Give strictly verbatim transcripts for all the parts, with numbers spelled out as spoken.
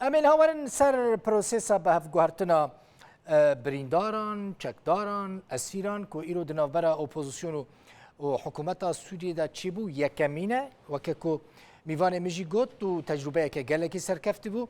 Em ê niha werin ser prosesa bihevguhertina, e, birîndaran, çekdaran, esîran ku îro di navbera opozîsyon û, û hikûmeta Sûriyê de çêbû. Yekemîn e, weke ku mîvanê min jî got û tecrûbeyeke gelekî serkeftî bû.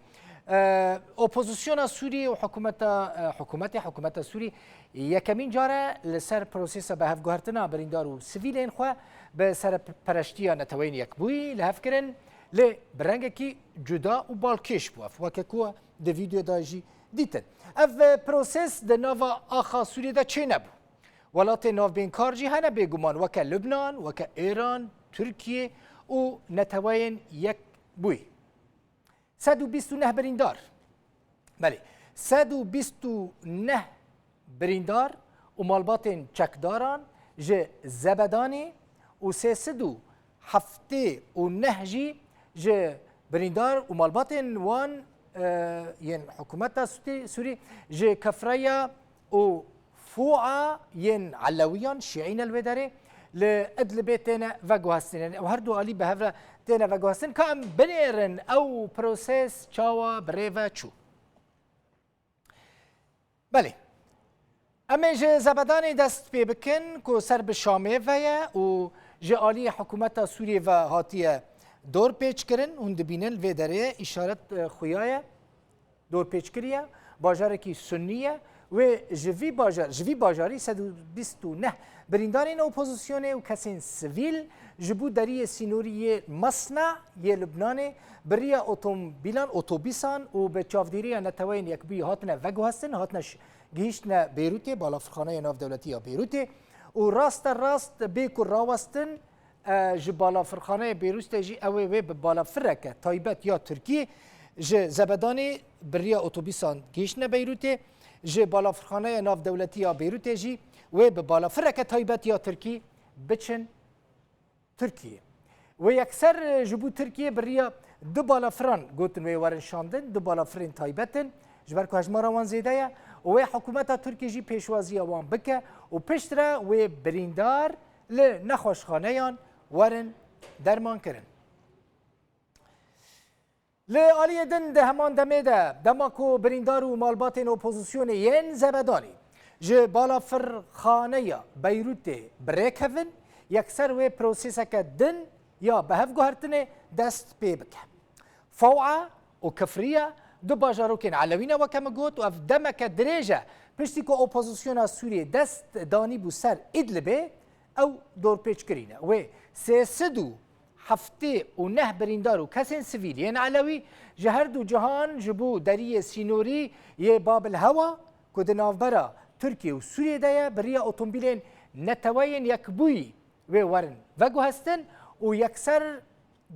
E, opozîsyona Sûriyê û hikûmeta, e, hikûmetê, hikûmeta Sûriyê yekemîn car e li ser prosesa bihevguhertina birîndar û sivîlên xwe bi serpereştiya Neteweyên Yekbûyî li hev kirin. Lê bi rengekî cuda û balkêş bû ev, weke ku di vîdeoyê de jî dîtin. Ev, e, proses di nava axa Sûriyê de çênebû. Welatên navbênkar jî hene bêguman, weke Lubnan, weke Êran, Tirkiye û Neteweyên Yekbûyî. Sed û bîst û neh birîndar. Belê, sed û bîst û neh birîndar û malbatên çekdaran ji Zebedanê û sê sed û heftê û neh jî ji birîndar û malbatên wan, e, yên hikûmeta Sûtî-, Sûrî ji Kefreya û Fûa yên Elewiyan, Şîî ne li wê derê, li Idlibê têne veguhestinên. Ew her du alî bi hev re têne veguhestin. Ka em binêrin ew proses çawa bi rê ve çû? Belê. Em ê ji Zebedanê dest pê bikin ku ser bi Şamê ve ye û ji aliyê hikûmeta Sûriyê ve hatiye dorpêçkirin. Hûn dibînin vê derê îşaret, e, xuya ye. Dorpêçkirî ye, bajarekî sunnî ye. Wê ji vî bajar, ji vî bajarî sed û bîst û neh birîndarên opozîsyonê û kesên sivîl ji bo deriyê sînorî yê Masna yê Lubnanê bi riya otomobîlan, otobîsan û bi çavdêriya Neteweyên Yekbûyî hatine veguhestin, hatine ş-, gihîştine Beyrûtê, balafirxaneya navdewletî ya Beyrûtê û raste rast bê ku rawestin, e, ji balafirxaneyê Beyrûtê jî ew ê wê bi balafireke taybet ya Tirkî ji Zebedanê bi riya otobîsan gihîştine Beyrûtê, ji balafirxaneya navdewletî ya Beyrûtê jî wê bi balafireke taybet ya Tirkî biçin Tirkiyê. Wê yekser, e, ji bo Tirkiyê bi riya du balafiran gotin wê werin şandin, du balafirên taybet in, ji ber ku hejmara wan zêde ye û wê hikûmeta Tirkiyê jî pêşwaziya wan bike û piştre wê birîndar li nexweşxaneyan werin dermankirin. Li aliyê din di heman demê de, dema ku birîndar û malbatên opozîsyonê yên Zebedanî ji balafirxaneya Beyrûtê bi rê kevin, yekser wê proseseke din ya bihevguhertinê dest pê bike. Few'a û Kifriye du bajarokên Elewî ne, weke min got, û ev demeke dirêj e piştî ku opozîsyona Sûriyê dest danîbû ser Idlibê, ew dorpêçkirî ne. Wê sê sed û heftê û neh birîndar û kesên sivîl yên Elewî ji her du cihan ji bo deriyê sînorî yê Bab el Hewa ku di navbera Tirkiye û Sûriyê de ye, bi riya otomobîlên Neteweyên Yekbûyî wê werin veguhestin û yekser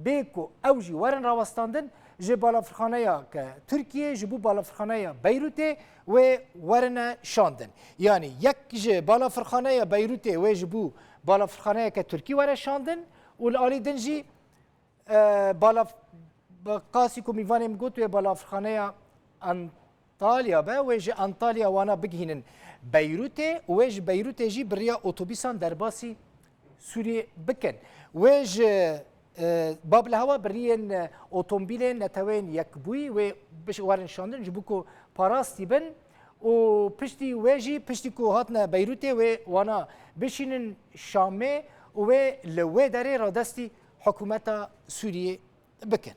bê ku ew jî werin rawestandin, ji balafirxaneya ke Tirkiyê ji bo balafirxaneya Beyrûtê wê werine şandin. Yanî yek ji balafirxaneya Beyrûtê wê ji bo balafirxaneyeke Tirkî were şandin û li alî din jî, e, balaf-, bi qasî ku mîvanê min got wê balafirxaneya Antalya be, wê ji Antalya wana bigihînin Beyrûtê û wê ji Beyrûtê jî bi riya otobîsan derbasî Sûriyê bikin. Wê ji, e, Bab el Hewa bi riyên, e, otomobîlên Neteweyên Yekbûyî wê biş-, werin şandin ji bo ku parastî bin û piştî wê jî, piştî ku hatine Beyrûtê, wê wana bişînin Şamê û wê li wê derê radestî hikûmeta Sûriyê bikin.